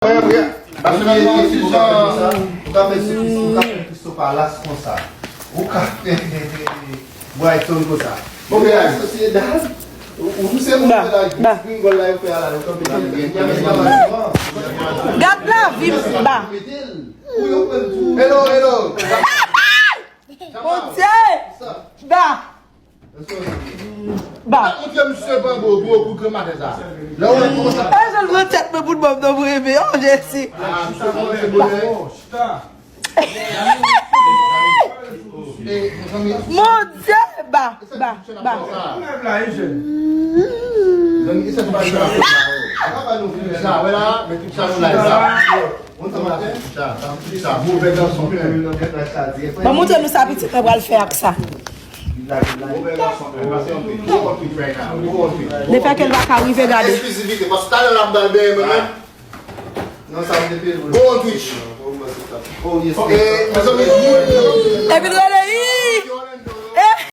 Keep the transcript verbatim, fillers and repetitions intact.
Ou ka fè Kristo Palas konsa. Ou ka fè Brighton konsa. Bon, men la, sosyete, ou se moun la, gringol la, yo fè ala, yo kanpe la. Gad lavi m, ba. Hello, hello. Bondye! Ba! Ba! Ou te misye pran gwo, gwo kout granmatè sa. Lè ou wè konsa. E jan l pran tèt mwen pou l ban m nan mwen, men, oh, Jezi. Ah, misye pran se bonè. Mon Dieu! Ba, ba, ba. Ban montre nou sa pitit mwen pral fè ak sa. Lefètke l pa ka rive gade. Eksklizivite, paske talè l ap bay bèyè mwen menm. Non, sa m te peye l. Bon Twitch. Oh, yes. Eh, mezanmi, moun yo. Epi l